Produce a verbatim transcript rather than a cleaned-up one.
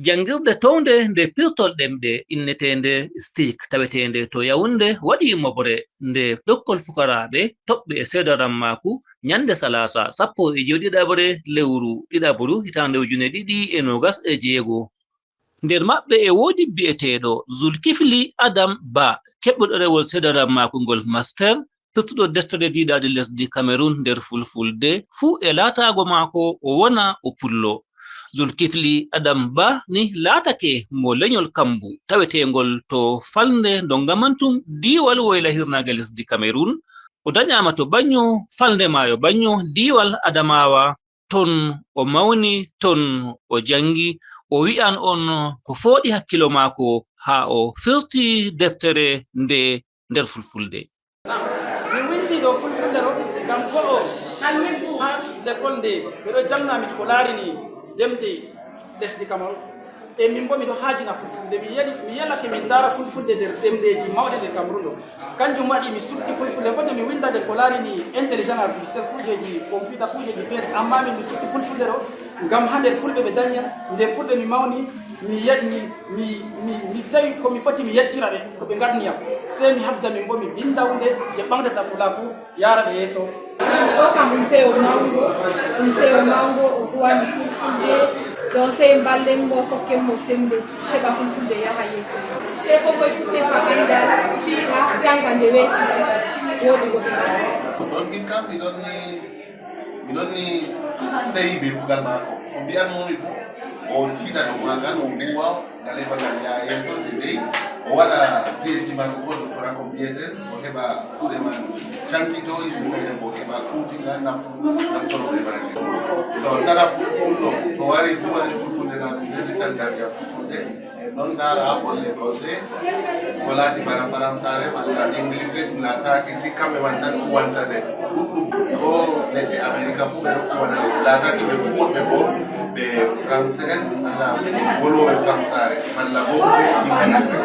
Janngirde townde nde pirtol ɗemɗe inneteende STIC taweteende to Yaoundé waɗii moɓre nde dokkol fukaraaɓe toɓɓe e seedarammaaku ñannde salaasa sappo e jeeɗiɗaɓre lewru ɗiɗaɓru hitaande ujune ɗiɗi e noogas e jeego. Nder maɓɓe e woodi biyeteeɗo Zulkifli Adam Ba, keɓɗo ɗerewol seedarammaaku ngol master, firtuɗo deftere diidaaɗi lesdi Cameroun nder fulfulde, fuu e laataago maako o wona o pullo. Zulkifli Adam Ba ni laatake mo leñol Kambu, taweteengol to falnde Ndongamantung, diiwal woyla hirnaange lesdi Cameroun. O dañaama to Baño, falnde maayo Baño, diiwal Adamawa. Ton o mawni, ton o janngi. O wi'an on ko fooɗi hakkilo maako haa o firti deftere nde nder fulfulde. Min winndi ɗo fulfulde ɗo ngam go'o haa lekkol nde ɓe ɗo janna min ko laarini ɗemɗe lesdi Cameroun. E min bo miɗo haajina fulfulde. Mi yeli, mi yelake min ndaara fulfulde nder ɗemɗeeji mawɗe nder Cameroun ɗo. Kanjum waɗi mi suɓti fulfulde foti mi winnda nder ko laarini intelligence artificielle, kuujeeji computer, kuujeeji feere. Amma min mi suɓti fulfulde ɗo ngam haa nder fulɓe ɓe dañi yam, nder fulɓe mi mawni, mi yeɗni, mi, mi, mi tawi ko mi foti mi yettira ɓe ko ɓe ngaɗni yam. Sey mi habda min bo mi winnda huunde je ɓaŋgata pulaaku, yaara ɓe yeeso. Ɗo kam ɗum seyo mawngo, ɗum seyo mawngo, o huwani fulfulde. Donc sey mballen mo, kokken mo semmbe, heɓa fulfulde yaha yeeso. Sey ko moy futte fa anndal, tiiɗa, jannga nde weeti fu, woodi ko ɓe mbaɗi. Ɗon min kam mi ɗon ni, mi ɗon ni seyi bee kuugal maako. Ko mbi'anmi mo, o tiiɗa dow maagal, o huwa. Ngal heɓa ngal yaha yeeso, nde dey o waɗa PhD maako ko doctorat ko mbiyeten, o heɓa kuuɗe man cankito, yimɓe feere bo heɓa kuutinga naf-, naftoro bee maaje. To tara fulɓullo, to wari huwani fulfulde na ɗum hesitan ngal jam fulfulde. En ɗon ndaara bolle ɗon de, ko laati bana faransaare malla English, ɗum laataaki si kamɓe man tan huwanta nde. Ɗuɗɗum ɗo leɗɗe Amerika fuu ɓe ɗo fuwana ɗe, ɓe laataaki ɓe fuu wonɓe bo ɓe Faranse en, malla wolwooɓe Faransaare, malla bo ɓe Ingiliisɓe.